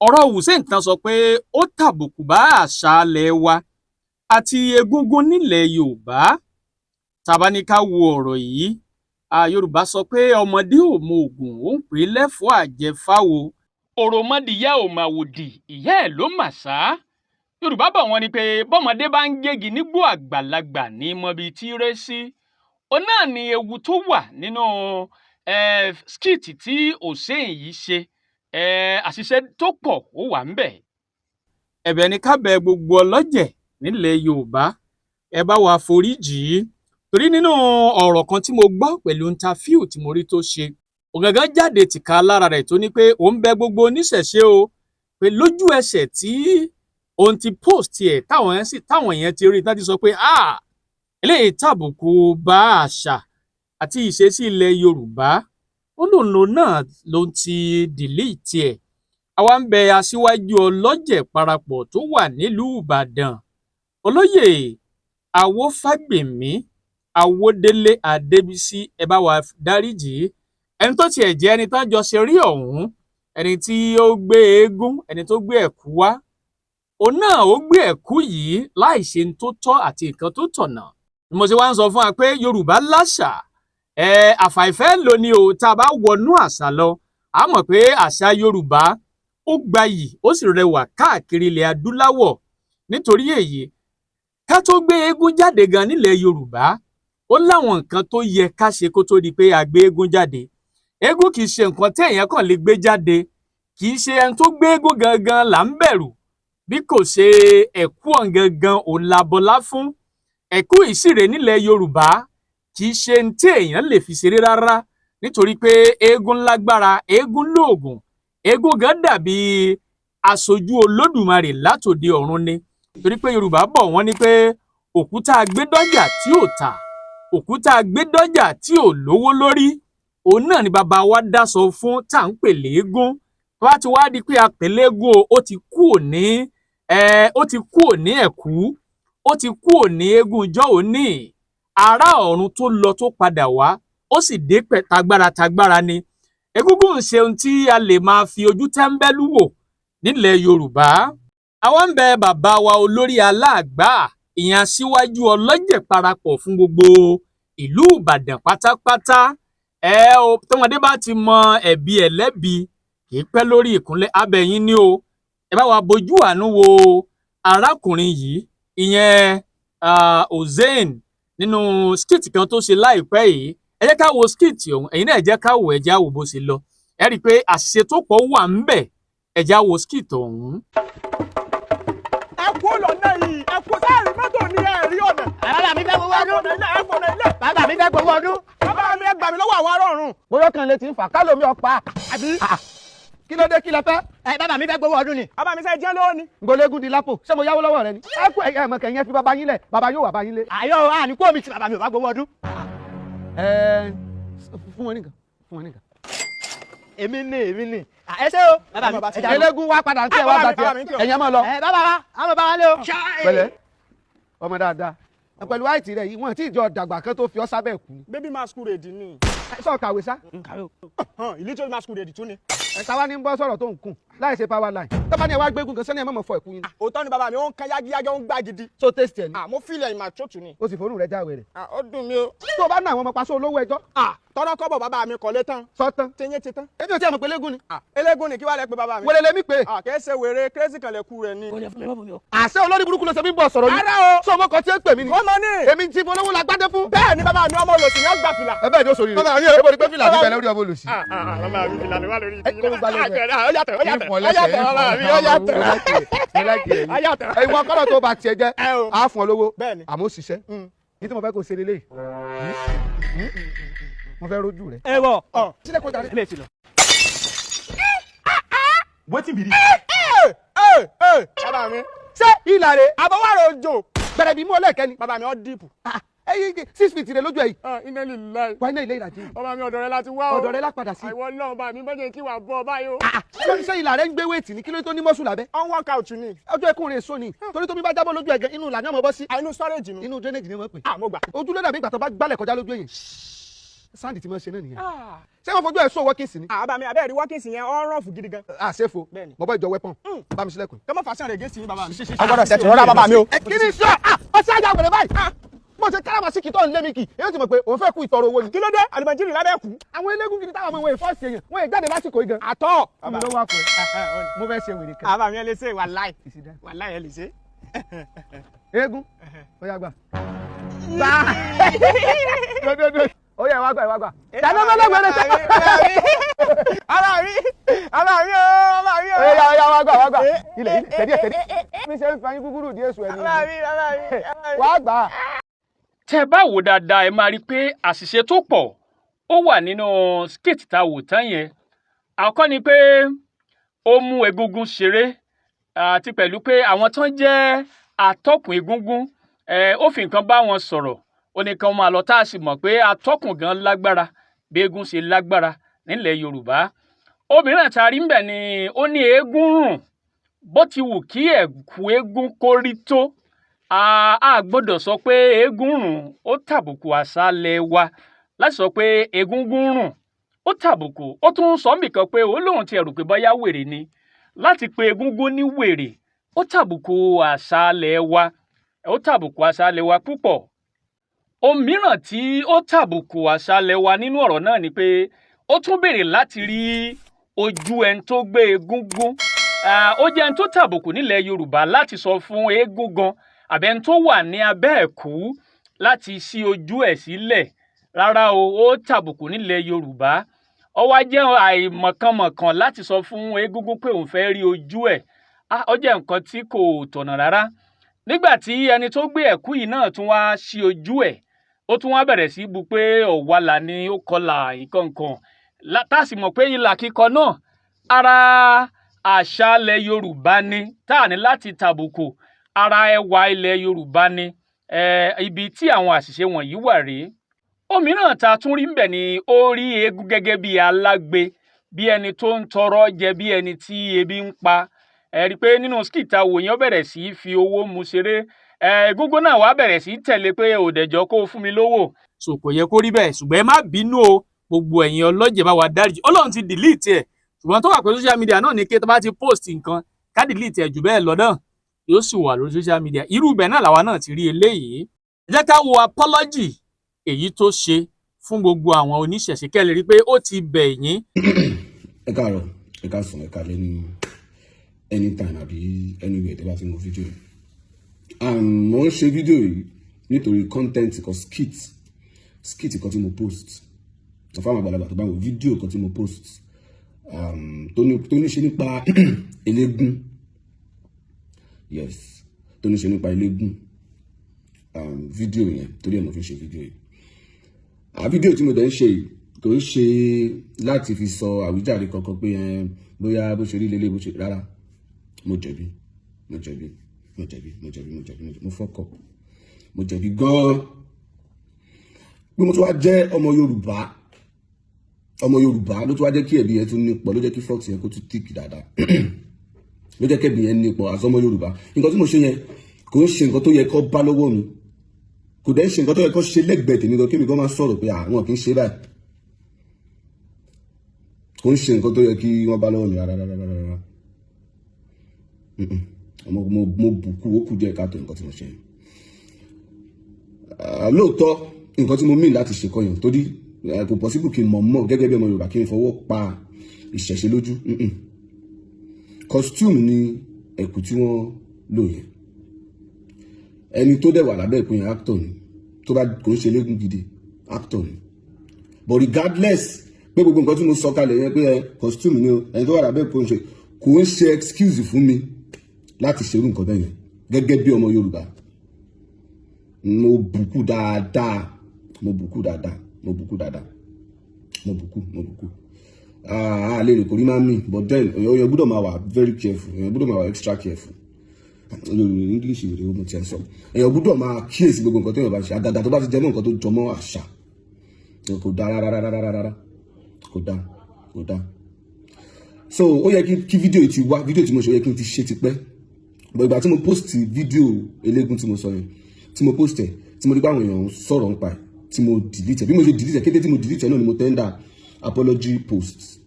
Ọ̀rọ̀ Hussein tán sọ pé ó tàbùkù bá àṣà ilẹ̀ wa àti egúngún nílẹ̀ Yorùbá. Tá a bá ní ká wo ọ̀rọ̀ yìí, Yorùbá sọ pé ọmọdé ò mọ ògùn, ó ń pè é lẹ́fọ̀ọ́ àjẹfáwo. Òròmọdìyẹ ò màwòdì, ìyá ẹ̀ ló mà sá. Yorùbá bọ̀, wọ́n ní pé bọ́mọdé bá ń gégi nígbó, àgbàlagbà ní mọbi tí í ré sí. Òun náà ni ewu tó wà nínú skit tí Hussein yìí ṣe. Àṣìṣe tó pọ̀ ó wà ńbẹ̀. Ẹ̀bẹ̀ ni ká bẹ gbogbo ọlọ́jẹ̀ nílẹ̀ Yorùbá, ẹ bá wa foríjì í, torí nínú ọ̀rọ̀ kan tí mo gbọ́ pẹ̀lú interview tí mo rí tó ṣe, ògangan jáde tìka lára rẹ̀ tó ní pé òun bẹ gbogbo oníṣẹ̀ṣe o, pé lójú ẹsẹ̀ tí òun ti post ẹ̀, táwọn yẹn sì táwọn yẹn ti rí, tán ti sọ pé, "Ah, eléyìí tàbùkù bá àṣà àti ìṣesí ilẹ̀ Yorùbá." Ó lóun lòun náà ló ti delete ẹ̀. Àwa ń bẹ aṣíwájú ọlọ́jẹ̀ parapọ̀ tó wà nílùú Ìbàdàn, Olóyè Awófágbèmí Awódélé Adébísí, ẹ bá wa dáríjì í. Ẹni tó tiẹ̀ jẹ́ ẹni tán jọ ṣeré ọ̀hún, ẹni tí ó gbé eégún, ẹni tó gbé ẹ̀kú wá, òun náà ó gbé ẹ̀kú yìí láì ṣe ní tó tọ́ àti nǹkan tó tọ̀nà. Bí mo ṣe wá ń sọ fún wa pé Yorùbá láṣà ẹ, àfàìfẹ́ lò ní o. Tá a bá wọnú àṣà lọ, a mọ̀ pé àṣà Yorùbá ó gbayì, ó sì rẹwà káàkiri ilẹ̀ adúláwọ̀. Nítorí èyí, ká tó gbé eégún jáde gan nílẹ̀ Yorùbá, ó láwọn nǹkan tó yẹ ká ṣe kó tó di pé a gbé eégún jáde. Eégún kì í ṣe nǹkan tí èèyàn kàn lè gbé jáde. Kì í ṣe ẹni tó gbé eégún gangan là ń bẹ̀rù, bí kò ṣe ẹ̀kú ọ̀hún gangan òun la bọlá fún. Ẹ̀kú ìsìrè nílẹ̀ Yorùbá kì í ṣe ní tí èèyàn lè fi ṣeré rárá, nítorí pé eégún lágbára, eégún lóògùn, eégún gan dàbí aṣojú Olódùmarè látòde ọ̀run ni. Torí pé Yorùbá bọ̀, wọ́n ní pé òkúta gbẹ́dọ́jà tí ò tà, òkúta gbẹ́dọ́jà tí ò lówó lórí, òun náà ni bàbá wa dáṣọ fún tá à ń pè léégún. Tó bá ti wá di pé a pè léégún o, ó ti kú òní ẹ̀kú, ó ti kú òní eégún ijọ́ òní. Ará ọ̀run tó lọ tó padà wá, ó sì dé pẹ̀ tagbára tagbára ni. Egúngún ń ṣe ohun tí a lè máa fi ojú tẹ́ńbẹ́lú wò nílẹ̀ Yorùbá. Àwa ń bẹ bàbá wa olórí aláàgbá, ìyẹn aṣíwájú ọlọ́jẹ̀ parapọ̀ fún gbogbo ìlú Ìbàdàn pátápátá. Ẹ o, tọmọdé bá ti mọ ẹ̀bi ẹ̀ lẹ́bi, kì í pẹ́ lórí ìkúnlẹ̀ abẹ́yìn ni o. Ẹ bá wa bójú àánú wo arákùnrin yìí, ìyẹn Hussein, nínú skit kan tó ṣe láìpẹ́ yìí. Ẹ jẹ́ ká wo skit ọ̀hún. Ẹ̀yin náà, ẹ jẹ́ ká wò, ẹ jẹ́ á wò bó ṣe lọ. Ẹ rí i pé àṣìṣe tó pọ̀ wà ń bẹ̀. Ẹ jẹ́ á wo skit ọ̀hún. Ẹ kú lọ́nà yìí, ẹ kú sáàrí mọ́tò ní ẹ rí ọ̀nà. Bàbá mi fẹ́ gbowó Ẹ ọdún. fọ̀nà ilẹ̀, ẹ fọ̀nà ilẹ̀. Bàbá mi fẹ́ gbowó ọdún. Bàbá mi, ẹ gbà mí lọ́wọ́ àwọn ará ọ̀run. Bóyá kan lè ti ń fà kálómi ọ̀pá. Àbí? Kí ló dé? Kí lẹ fẹ́? Ẹ bàbá mi fẹ́ gbowó ọdún ni. Bàbá mi, sẹ́ jẹ́ lọ́wọ́ ni. Ngolégún di lápò. Ṣé mo yáwó lọ́wọ́ rẹ ni? Ẹ kú ẹ mọ̀ kẹ̀yìn, ẹ fi bàbá yín lẹ̀, bàbá yóò wà bá yín lé. Àyọ̀ àní kó mi tí bàbá mi ò bá gbowó ọdún. Ẹ fún wọn nìkan, fún wọn nìkan. Èmi ni, èmi ni. Ẹ ṣé o bàbá mi, ẹ jà lọ. Eléégún wá padà ń tẹ wá gbà Bàbá mi, tiẹ̀, ẹ̀yin ẹ máa lọ. Ẹ bàbá wa, àwọn bàbá wa lé o. Pẹ̀lẹ́, ọmọ dáadáa, pẹ̀lú àìtì rẹ yìí, wọ́n ti jọ dàgbà kan tó fi ọ́ sábẹ́ kú ni. Baby masquerade ni. Ẹ sọ kàwé sá. Nkàwé o. Illiterate masquerade tún ni. Ẹ táwa ní ń bọ́ sọ̀rọ̀ tó ń kùn láì ṣe power line, tó bá ní ẹ wá gbégún kan sẹ́ni, ẹ mọ̀mọ́ fọ ẹ̀kú yín. Òótọ́ ni bàbá mi, ó ń kan yágíyágí, ó ń gbá gidi. So taste ẹ̀ ni. Ah, mo feel it in my throat ni. O sì forú rẹ jáwé rẹ̀. Ah, ó dùn mí o. Tó o bá ná àwọn ọmọ paṣọ olówó ẹjọ́. Ah, tọ́rọ́ kọ́bọ̀ bàbá mi kọ́lé tán. Sọ́tán. Tiyín ti tán. Èmi ò tí ì mọ̀ pé eléégún ni. Ah, eléégún ni. Kí wàá lẹ pé bàbá mi? Wẹlẹ lèmi pé. Ah, kìí ṣe wèrè, crazy kan lè kú rẹ ni. Kò lè fún mi, mọ́ fún mi o. Àṣẹ olórí burúkú ló ṣe mí bọ̀ sọ̀rọ̀ yìí. Rárá o. Sọ ọmọ kan tí ń pè mí ni. Wọ́n mọ ní. Èmi ti fọlọ́wọ́ la gbádé fún. Bẹ́ẹ̀ ni bàbá mi, ọmọ olòṣì ni ó gbà fìlà. Ẹ bẹ́ẹ̀ ni ó sọ rírì. Bàbá mi o. Ebo ni pé fìlà ti bẹ̀ lórí ọmọ olòṣì. Ah, ah, ah, bàbá mi, fìlà ni wà lórí. Ẹ kó gbalẹ̀ rẹ̀. Ó yàtọ̀, ó yàtọ̀, ó yàtọ̀, bàbá mi, ó yàtọ̀. Ó yàtọ̀. Ìwọ kọ́lọ̀ tó bá tiẹ̀ jẹ́, Ẹ o. á fún ọ lówó. Bẹ́ẹ̀ ni. Àmọ́ ó ṣiṣẹ́ ní tí mo fẹ́ kó ṣe lélẹ́yìí, mo fẹ́ rójú rẹ̀. Ẹ wọ. Sílẹ̀ kó darí. Ẹ ti lọ. Wetin be this? Ẹ ẹ bàbá mi. Ṣé ìlà rẹ̀? Àbọ̀wárò òjò. Bẹ̀rẹ̀ bí mú ọlẹ́ẹ̀kẹ́ ni. Bàbá mi, ó deep. Ẹyin 6 feet rẹ̀ lójú ẹ̀ yìí. Ah, iná lè láì. Wáyé náà ilé ìrajì. Bàbá mi, ọ̀dọ̀ rẹ láti wá o. Ọ̀dọ̀ rẹ̀ lápadà sí. Àìwọ náà bá mi bọ́jẹ̀ kí wàá bọ́ ọ báyìí o. Lórí ṣé ìlà rẹ̀ ń gbé weight ní? Kí ló tó ní muscle lábẹ́? On workout ni. Ọjọ́ ẹkún rẹ̀ so ni, torí tómi bá jábọ́ lójú ẹ̀gẹ́, inú ìlà ni ọmọ bọ́ sí. Àìnú storage nu. Inú drainage ni wọ́n pè. Ah, mo gbà. Ojú ló dàbí ìgbà tó bá gbálẹ̀ kọjá lójú èyàn. Sáǹdì tí mo ṣe náà nìyẹn. Ṣé wọ́n fojú ẹ̀ sọ workings ni? Àbá mi, abẹ́rẹ́ workings yẹn ọ̀rọ̀ fún gidi gan. Àṣefo. Bẹ́ẹ̀ni. Mo bọ́ ìjọ weapon. Bá mi sílẹ̀kùn. Kọ́mọ́ fàṣẹ rẹ̀ gé sí bàbá mi. Agbọ́dọ̀ ṣètò rọra bàbá mi o. Ẹ kí ni sọ ọsẹ ajá wẹrẹ báyìí, mo ṣe káràmásìkì tó ń lé mi kì, èyí ti mọ̀ pé òun fẹ́ kú ìtọrọ owó ni. Kí ló dé? Àlùmọ̀jìrì lábẹ́ kú. Àwọn eléégún gidi táwọn ọmọ ìwé ìfọ́ọ̀sì èèyàn wọ́n yẹ jáde lásìkò yìí gan. Àtọ̀. Fún mi lówó àpò ẹ̀, mo fẹ́ ṣe wèrè kan. Bàbá mi, ẹ lè ṣe, wàláì wàláì, ẹ lè ṣe. Eégún, ó yá gbà. Gbà dododo, ó yá, wá gbà, wá gbà. Dáná mọ́lẹ́gbẹ̀rẹ̀ sẹ́. Ara mi, ara mi o, ara mi o. Ó yá, ó yá, wá gbà, wá gbà. Ilẹ̀ ilẹ̀, tẹ̀dí ẹ̀ tẹ̀dí. Mi ṣe ń fa yín gúgúrú díẹ̀ sùn ẹni. Ara mi, ara mi, ara mi. Wá gbà. Tẹ́ ẹ bá wò dáadáa, ẹ máa rí i pé àṣìṣe tó pọ̀ ó wà nínú skit tá a wò tán yẹn. Àkọ́kọ́ ni pé ó mú egúngún ṣeré, àti pẹ̀lú pé àwọn tán jẹ́ atọ́kùn egúngún, ó fi nǹkan bá wọn sọ̀rọ̀, ó ní kí wọ́n máa lọ, tá a sì mọ̀ pé atọ́kùn gan lágbára bí eégún ṣe lágbára nílẹ̀ Yorùbá. Obìnrin tá a rí ńbẹ̀ ni ó ní eégún rùn. Bó ti wù kí ẹ̀kú eégún kó rí tó, a gbọ́dọ̀ sọ pé eégún rùn. Ó tàbùkù àṣà ilẹ̀ wa láti sọ pé egúngún rùn, ó tàbùkù. Ó tún sọ nìkan pé ó lóun ti ẹ̀rù pé bóyá wèrè ni. Láti pe egúngún ní wèrè, ó tàbùkù àṣà ilẹ̀ wa, ó tàbùkù àṣà ilẹ̀ wa púpọ̀. Ohun mìíràn tí ó tàbùkù àṣà ilẹ̀ wa nínú ọ̀rọ̀ náà ni pé ó tún béèrè láti rí ojú ẹni tó gbé egúngún. Ó jẹ́ ẹni tó tàbùkù nílẹ̀ Yorùbá láti sọ fún eégún gan àbí ẹni tó wà ní abẹ́ ẹ̀kú láti ṣí ojú ẹ̀ sílẹ̀. Rárá o, ó tàbùkù nílẹ̀ Yorùbá. Ó wá jẹ́ àìmọ̀kànmọ̀kàn láti sọ fún egúngún pé òun fẹ́ rí ojú ẹ̀. Ó jẹ́ nǹkan tí kò tọ̀nà rárá. Nígbà tí ẹni tó gbé ẹ̀kú yìí náà tún wá ṣí ojú ẹ̀, ó tún wá bẹ̀rẹ̀ sí bu pé ọ̀wàlà ni ó kọlà nǹkan kan, tá a sì mọ̀ pé ìlà kíkọ náà ara àṣà ilẹ̀ Yorùbá ni, tá a ní láti tàbùkù. Ara ẹwà ilẹ̀ Yorùbá ni. Ibi tí àwọn àṣìṣe wọ̀nyí wà rèé. Òmíràn tá a tún rí ńbẹ̀ ni ó rí eégún gẹ́gẹ́ bí alágbe, bí ẹni tó ń tọrọ jẹ, bí ẹni tí ebi ń pa. Ẹ rí i pé nínú skit tá a wò yẹn, ó bẹ̀rẹ̀ sí í fi owó mu ṣeré. Egúngún náà wá bẹ̀rẹ̀ sí í tẹ̀lé pé òdẹ̀jọ́ kó fún mi lówó. So kò yẹ kó rí bẹ́ẹ̀, ṣùgbọ́n ẹ má bínú o, gbogbo ẹ̀yin ọlọ́jẹ̀, bá wa dáríjì. Ọlọ́run ti delete ẹ̀, ṣùgbọ́n tó wà pé social media náà ni kí tó bá ti post nǹkan, ká delete ẹ̀. Jù bẹ́ẹ̀ lọ náà, yóò sì wà lórí social media. Irú ibẹ̀ náà làwa náà ti rí eléyìí. Ẹ jẹ́ ká wo apology èyí tó ṣe fún gbogbo àwọn oníṣẹ̀ṣe, kẹ́ lè rí i pé ó ti bẹ̀ yín. Ẹ káàárọ̀, ẹ káàsán, ẹ káalẹ́ ní anytime àbí anywhere tẹ́ bá ti ń wo fídíò yìí. Mo ń ṣe fídíò yìí nítorí content kan, skit kan tí mo post sọ fún àwọn àgbàlagbà tó bá wo fídíò kan tí mo post tó ní ṣe nípa eléégún. Yes, tó ní ṣe nípa eléégún. Fídíò yẹn, torí ẹ̀ mo fi ń ṣe fídíò yìí. Fídíò tí mo dẹ̀ ń ṣe yìí kò ń ṣe láti fi sọ àwíjàre kankan pé bóyá bó ṣe rí lélẹ̀ bó ṣe rárá. Mo jẹ̀bi, mo jẹ̀bi, mo jẹ̀bi, mo jẹ̀bi, mo jẹ̀bi, mo jẹ̀bi, mo fọ́kọ̀, mo jẹ̀bi gan-an pé mo tún wá jẹ́ ọmọ Yorùbá. Ọmọ Yorùbá ló tún wá jẹ́ kí ẹ̀bi yẹn tún nípọ̀, ló jẹ́ kí fox yẹn kó tún thick dáadáa, ló jẹ́ kẹ́bi yẹn nípọ̀ àti ọmọ Yorùbá. Nǹkan tí mo ṣe yẹn kò ń ṣe nǹkan tó yẹ kó bá lọ́wọ́ mi, kò dẹ́ ṣe nǹkan tó yẹ kó ṣe lẹ́gbẹ̀ẹ́ tèmi gan, kémi gan máa sọ̀rọ̀ pé àwọn kì í ṣe báyìí. Kò ń ṣe nǹkan tó yẹ kí wọ́n bá lọ́wọ́ mi rárá rárá rárá. Ọmọ mo bùkún, ó kù díẹ̀ káàtó nǹkan tí mo ṣe yẹn. Lóòótọ́, nǹkan tí mo mean láti ṣe kọ́ yẹn, torí kò possible kí n mọ̀ mọ̀ gẹ́gẹ́ bí ọmọ Yorùbá kí n fọwọ́ pa ìṣẹ̀ṣe lójú. Costume ni ẹ̀kú tí wọ́n lò yẹn. Ẹni tó dẹ̀ wà lábẹ́ ẹ̀kú yẹn, actor ni. Tó bá kò ń ṣe eléégún gidi, actor ni. But regardless pé gbogbo nǹkan tí mo sọ kalẹ̀ yẹn pé ẹ costume ni o, ẹni tó wà lábẹ́ ẹ̀kú ń ṣe, kò ń ṣe excuse fún mi láti ṣerú nǹkan bẹ́ẹ̀ yẹn gẹ́gẹ́ bí ọmọ Yorùbá. Mo bùkù dáadáa, mo bùkù dáadáa, mo bùkù dáadáa, mo bùkù, mo bùkù. Ah, lè rè kò rí máa ń mì, but then èèyàn gbọ́dọ̀ máa wà very careful, èèyàn gbọ́dọ̀ máa wà extra careful. Lórí English ìwé mo ti ẹ̀ sọ, èèyàn gbọ́dọ̀ máa kíyèsí gbogbo nǹkan tó yàn bá ṣe, àgàgà tó bá ti jẹ mọ́ nǹkan tó jọmọ́ àṣà. Kò dáa rárá rárá rárá, kò dáa, kò dáa. So ó yẹ kí fídíò yìí ti wá. Fídíò tí mo ṣe, ó yẹ kí n ti ṣe tipẹ́, but ìgbà tí mo post fídíò eléégún tí mo sọ yẹn, tí mo post ẹ̀, tí mo rí pé àwọn èèyàn ń sọ̀rọ̀ nípa ẹ̀. Tí mo delete ẹ̀, bí mo ṣe delete ẹ̀, kété tí mo delete ẹ̀ náà ni mo tender apology post.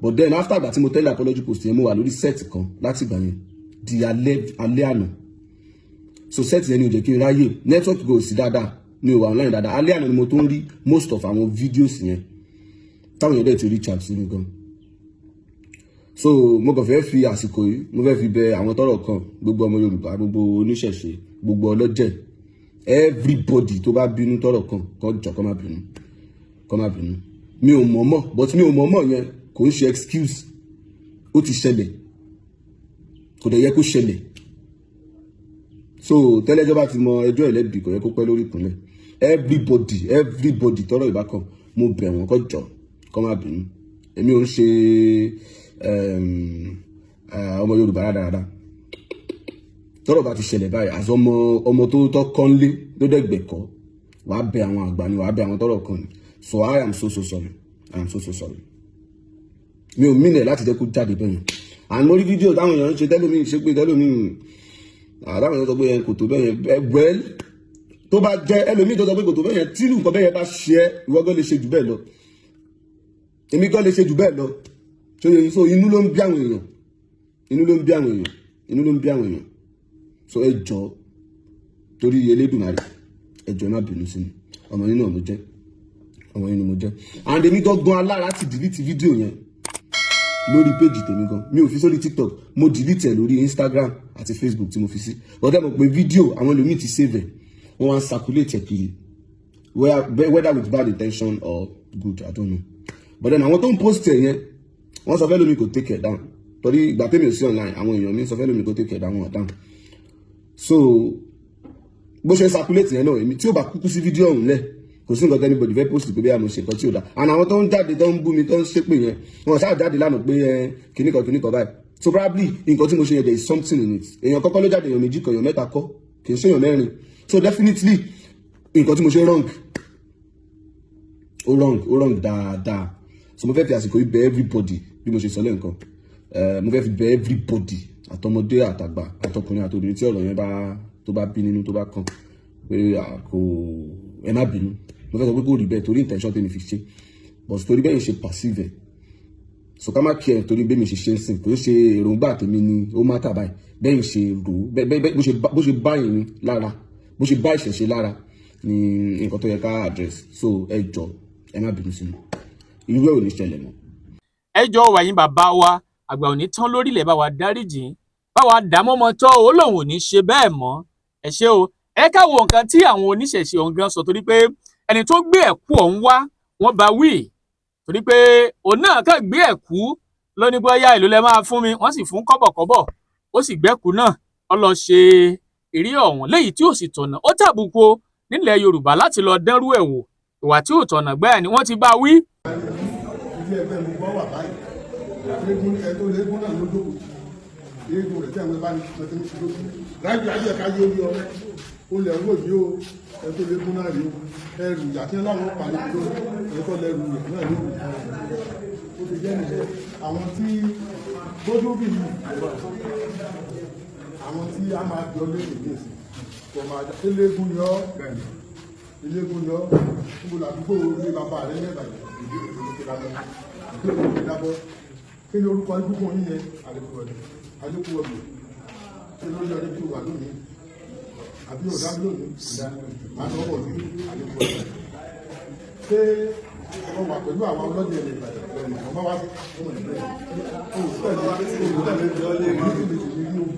But then after ìgbà tí mo tender apology post yẹn, mo wà lórí set kan láti ìgbà yẹn di alẹ́ alẹ́ àná. So set yẹn ni ò jẹ́ kí n ráyè, network kò sí dáadáa, mi ò wà online dáadáa. Alẹ́ àná ni mo tó ń rí most of àwọn videos yẹn táwọn èèyàn dẹ̀ ti reach out sí mi gan. So mo kàn fẹ́ fi àsìkò yìí, mo fẹ́ fi bẹ àwọn tọ́rọ̀ kàn, gbogbo ọmọ Yorùbá, gbogbo oníṣẹ̀ṣe, gbogbo ọlọ́jẹ̀, everybody tó bá bínú tọ́rọ̀ kàn, kó jọ̀ọ́, kó má bínú, kó má bínú. Mi ò mọ̀ mọ̀, but mi ò mọ̀ mọ̀ yẹn kò ń ṣe excuse. Ó ti ṣẹlẹ̀, kò dẹ̀ yẹ kó ṣẹlẹ̀. So tẹ́lẹ́jọ́ bá ti mọ ẹjọ́ ẹlẹ́bi, kò yẹ kó pẹ́ lórí ìkúnlẹ̀. Everybody, everybody tọ́rọ̀ ìbá kàn, mo bẹ̀ wọ́n, kó jọ̀ọ́, kó má bínú. Èmi ò ń ṣe ọmọ Yorùbá rádaràda. Tọ́rọ̀ bá ti ṣẹlẹ̀ báyìí, àti ọmọ ọmọ tó tọ́ kọ́nlé ló dẹ̀gbẹ̀kọ́, wàá bẹ àwọn àgbà ni, wàá bẹ àwọn tọ́rọ̀ kàn ni. So I am so so sorry, I am so so sorry. Mi ò mean ẹ̀ láti jẹ́ kó jáde bẹ́ẹ̀ yẹn. And mo rí fídíò táwọn èèyàn ń ṣe, tẹ́lómi ṣe pé tẹ́lómi àtàwọn èèyàn sọ pé yẹn kò tó bẹ́ẹ̀ yẹn. Well, tó bá jẹ́ ẹlòmíì tó sọ pé kò tó bẹ́ẹ̀ yẹn, tí nǹkan bẹ́ẹ̀ yẹn bá ṣe ẹ́, ìwọ gan lè ṣe jù bẹ́ẹ̀ lọ, èmi gan lè ṣe jù bẹ́ẹ̀ lọ. So so inú ló ń bí àwọn èèyàn, inú ló ń bí àwọn èèyàn, inú ló ń bí àwọn èèyàn. So ẹ jọ̀ọ́, torí Elédùmarè, ẹ jọ̀ọ́, ẹ má bínú sí mi. Ọmọ yín náà mo jẹ́, ọmọ yín ni mo jẹ́. And èmi gangan alára ti delete fídíò yẹn lórí péjì tèmi gan. Mi ò fi sórí TikTok, mo delete ẹ lórí Instagram àti Facebook tí mo fi sí. But ẹ mọ̀ pé fídíò, àwọn ẹlòmíì ti save ẹ̀, wọ́n wá ń circulate ẹ̀ kiri, whether with bad intention or good, I don't know. But then àwọn tó ń post ẹ̀ yẹn, wọ́n sọ fẹ́ lómi kò take it down, torí ìgbà tèmi ò sí online, àwọn èèyàn mi sọ fẹ́ lómi kò take it down, wọn down. So bó ṣe ń circulate yẹn náà, èmi tí ó bá kúkú sí fídíò ọ̀hún lẹ̀, kò sí nǹkan anybody fẹ́ post pé bí a mo ṣe nǹkan tí ò dáa. And àwọn tó ń jáde, tó ń bú mi, tó ń ṣépè yẹn, wọn ṣáà jáde lánàá pé ẹ kìnnìkan kìnnìkan báyìí. So probably nǹkan tí mo ṣe yẹn, there is something in it. Èèyàn kọ́kọ́ ló jáde, èèyàn méjì kan, èèyàn mẹ́ta kọ́, kì í ṣe èèyàn mẹ́rin. So definitely nǹkan tí mo ṣe wrong, ó wrong, ó wrong dáadáa. So mo fẹ́ fi àsìkò yìí bẹ̀ everybody, bí mo ṣe sọ lẹ́ǹkan, mo fẹ́ fi bẹ̀ everybody, àtọmọdé àtàgbà, àtọkùnrin àtobìnrin tí ọ̀rọ̀ yẹn bá tó bá bí nínú, tó bá kàn, pé kò ẹ má bínú. Mo fẹ́ sọ pé kò rí bẹ́ẹ̀ torí intention tèmi fi ṣe, but torí bẹ́ẹ̀ ṣe perceive ẹ̀. So ká má kí ẹ torí bẹ́ẹ̀ mi ṣe ṣe ń sìn, kò ń ṣe èròǹgbà tèmi ni ó má tà báyìí, bẹ́ẹ̀ ṣe rò ó, bó ṣe bá yìí lára, bó ṣe bá ìṣẹ̀ṣe lára ni nǹkan tó yẹ ká address. So ẹ jọ, ẹ má bínú sí mi, irú ẹ̀ ò ní ṣẹlẹ̀ mọ́. Ẹ jọ wàyín, bàbá wa àgbà ò ní tán lórílẹ̀, bá wa dáríjì, bá wa dà mọ́mọ́ tọ́ ó lòun ò ní ṣe bẹ́ẹ̀ mọ́. Ẹ ṣé o. Ẹ ká wo nǹkan tí àwọn oníṣẹ̀ṣe ọ̀hún gan sọ, torí pé ẹni tó gbé ẹ̀kú ọ̀hún wá, wọ́n bá wí, torí pé òun náà kàn gbé ẹ̀kú lóní bóyá èló lẹ máa fún mi, wọ́n sì fún kọ́bọ̀kọ́bọ̀, ó sì gbẹ́kú náà, ó lọ ṣe eré ọ̀hún léyìí tí ò sì tọ̀nà. Ó tàbùkù o nílẹ̀ Yorùbá láti lọ dánrú ẹ̀ wò. Ìwà tí ò tọ̀nà gbáà ni wọ́n ti bá wí. Ilé ẹgbẹ́ gbogbo wà báyìí. Eégún ẹ tó léégún náà ló jókòó, eégún rẹ̀ tẹ̀ wọ́n bá ní tuntun tí ń lójú rájú ayé ẹ̀ka yé orí ọmọ ó lẹ̀ ń wò yìí o. Ẹ tó léégún náà rí o, ẹrù ìyá tí wọ́n láwọn pa ní lórí ẹ tó lẹ́rù rẹ̀ náà ló wù ó ti jẹ́ nìyẹn. Àwọn tí gbójú bì yìí, àwọn tí a máa jọ lé ìdí ìsìn kò máa eléégún yọ, eléégún yọ. Níbo làdúgbò ilé bàbá rẹ ní Ìbàdàn? Ìdí òkè lábọ́, ìdí òkè lábọ́. Kí ni orúkọ ibùkún yín yẹn? Àlékúwọ̀lù, Àlékúwọ̀lù. Kí ló yọ ní wà lónìí? Àbí ọ̀dá lónìí máa ń wọ̀ ní Àlékúwọ̀lù. Ṣé ọ wà pẹ̀lú àwọn ọlọ́dẹ ilẹ̀ Ìbàdàn? Ọmọ wa ọmọ ìbílẹ̀ ó tẹ̀lé ó tẹ̀lé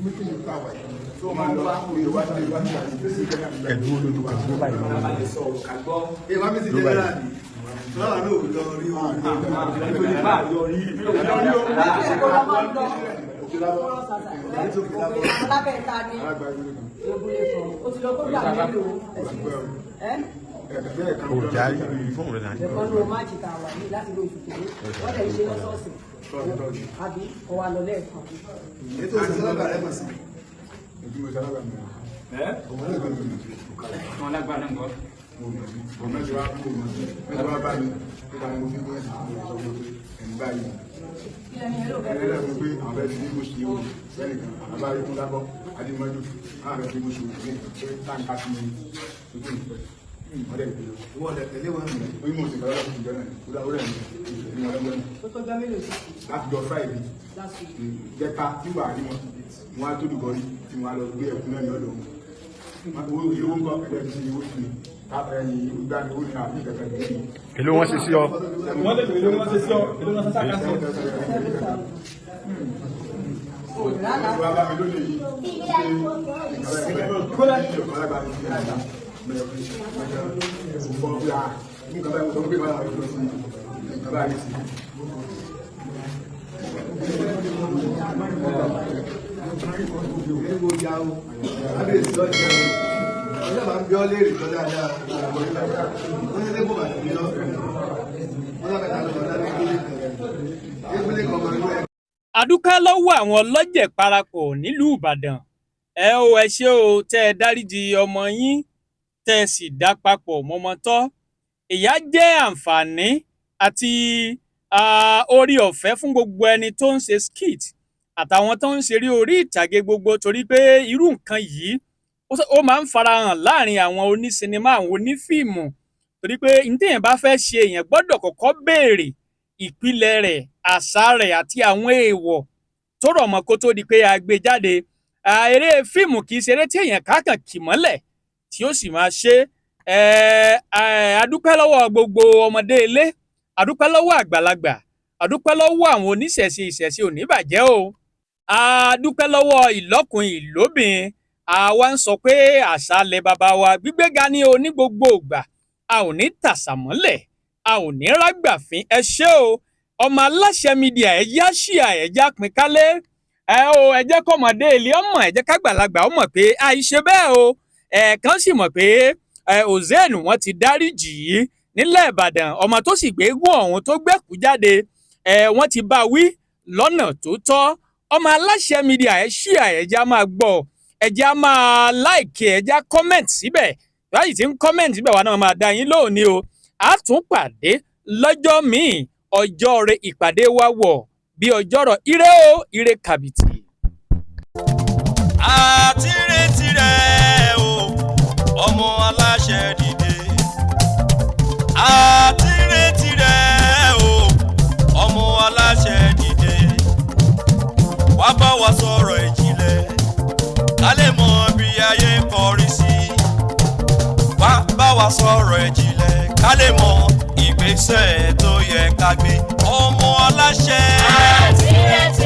meeting tá a wà yìí. Ẹ̀dúró lójú kan ló báyìí lọ́wọ́ ló báyìí. Lọ́wọ́ náà ò lọ rí o. Lábẹ́ ta ni ó ti lọ kó gbà mélòó ẹ́? Ò já fóònù rẹ̀ náà. Ẹ̀kọ́ ní o máàcì tá a wà ní láti lóṣù tó wọ́n lè ṣe lọ́sọ̀ọ̀sẹ̀, àbí ọwọ́ àlọ́ lẹ́ẹ̀kan. Ètò ìṣẹ̀lẹ̀ rẹ̀ mọ̀ sí. Ọmọ náà gbọ́dọ̀ Wọn lágbára náà gbọ́. Mẹ́jọ wá kúrò, mẹ́jọ wá bá mi nípa mo fi wọ́n ẹ̀sìn mo sọ pé ẹni báyìí ẹni lẹ́nu pé àwọn fẹ́ẹ́ fi mo ṣe o sẹ́nìkan àbá rí fún lábọ́ adémọ́jú, àwọn fẹ́ẹ́ fi mo ṣe o ní pé táǹkà sí mi ojú ìfẹ́. Wọ́n dẹ̀ gbé lọ. Wọ́n dẹ̀ tẹ̀lé wọn. Orí mo sì kọ́ lọ́wọ́ ìjọ náà. Ó dà ó rẹ̀ mí. Ìtẹ̀lé wọn lọ́jọ́ náà. Ó tọ́jọ́ mélòó sí Láti jọ Friday. Last week. Jẹta tí wàá rí wọn. Wọ́n á tó dùkọ́ rí tí wọ́n á lọ gbé ẹ̀kú náà ní ọ̀dọ̀ wọn. Owó owó ń kọ́ ẹ̀jẹ̀ ti owó sí mi. Ẹyin ìgbà ni owó ni àbí ìkẹ̀kẹ̀ ní ìlú. Èló wọ́n ṣe sí ọ? Wọ́n lè èlò ni wọ́n ṣe sí ọ, èlò ni wọ́n ṣe sákàsì. Wọ́n bá mi lónìí yìí. Kódà ìjọba alágbà mi ti láta. Nǹkan báyìí mo sọ pé wọ́n á lọ sí nǹkan báyìí sí. Ewo ya o, kábíyèsí lọ́jọ́ o, ọjọ́ bá ń bí ọ léèrè tó dáadáa, wọ́n ní lẹ́gbọ̀n bàtà mi lọ, wọ́n lábẹ́ta lọ́wọ́ lábẹ́ ìgbélé kan, ìgbélé kan máa ń gbé. Adúpẹ́ lọ́wọ́ àwọn ọlọ́jẹ̀ parapọ̀ nílùú Ìbàdàn. Ẹ ó ẹ ṣé o tẹ́ ẹ dáríji ọmọ yín, tẹ́ ẹ sì dá papọ̀ mọ́mọ́ tọ́. Ìyá jẹ́ àǹfààní àti orí ọ̀fẹ́ fún gbogbo ẹni tó ń ṣe skit àtàwọn tó ń ṣeré orí ìtàgé gbogbo, torí pé irú nǹkan yìí ó máa ń farahàn láàrin àwọn onísinimá, àwọn onífíìmù, torí pé ní téèyàn bá fẹ́ ṣe, èèyàn gbọ́dọ̀ kọ́kọ́ béèrè ìpìlẹ̀ rẹ̀, àṣà rẹ̀ àti àwọn èèwọ̀ tó rọ̀ mọ́ kó tó di pé a gbé jáde. Eré fíìmù kì í ṣeré tí èèyàn kákàn kì mọ́lẹ̀ tí ó sì máa ṣe é. A dúpẹ́ lọ́wọ́ gbogbo ọmọdé ilé, a dúpẹ́ lọ́wọ́ àgbàlagbà, a dúpẹ́ lọ́wọ́ àwọn oníṣẹ̀ṣe. Ìṣẹ̀ṣe ò ní bàjẹ́ o. A dúpẹ́ lọ́wọ́ ìlọ́kùn ìlóbìn. Àwa ń sọ pé àṣà ilẹ̀ baba wa gbígbéga ní o ní gbogbo ìgbà. A ò ní tàsà mọ́lẹ̀, a ò ní rágbàfín. Ẹ ṣé o. Ọmọ Aláṣẹ Media, ẹ yá ṣíà, ẹ já pín kálé. Ẹ o, ẹ jẹ́ kọ́mọdé ilé ọmọ, ẹ jẹ́ kágbàlagbà ọmọ pé àìṣe bẹ́ẹ̀ o. Ẹ̀ẹ̀kan sì mọ̀ pé ẹ Ozean wọ́n ti dáríjì í nílẹ̀ Ìbàdàn. Ọmọ tó sì gbégún ọ̀hún tó gbẹ́kú jáde, ẹ wọ́n ti bá wí lọ́nà tó tọ́. Ọmọ Aláṣẹ Media, ẹ ṣíà, ẹ já máa gbọ́, ẹ já máa like, ẹ já comment síbẹ̀. Báyìí tí ń comment síbẹ̀ wa náà máa dá yín lóhùn o. A tún pàdé lọ́jọ́ míì, ọjọ́ rẹ ìpàdé wa wọ̀ bí ọjọ́rọ̀. Ire o, ire kàbìtì. Àti retí rẹ̀ o, ọmọ aláṣẹ dìde. Àti retí rẹ̀ o, ọmọ aláṣẹ dìde. Wá bá wa sọ̀rọ̀ ìjìnlẹ̀, ká lè mọ bí ayé ń kọrí sí. Wá bá wa sọ̀rọ̀ ìjìnlẹ̀, ká lè mọ ìgbésẹ̀ tó yẹ ká gbé, ọmọ aláṣẹ. Àti retí.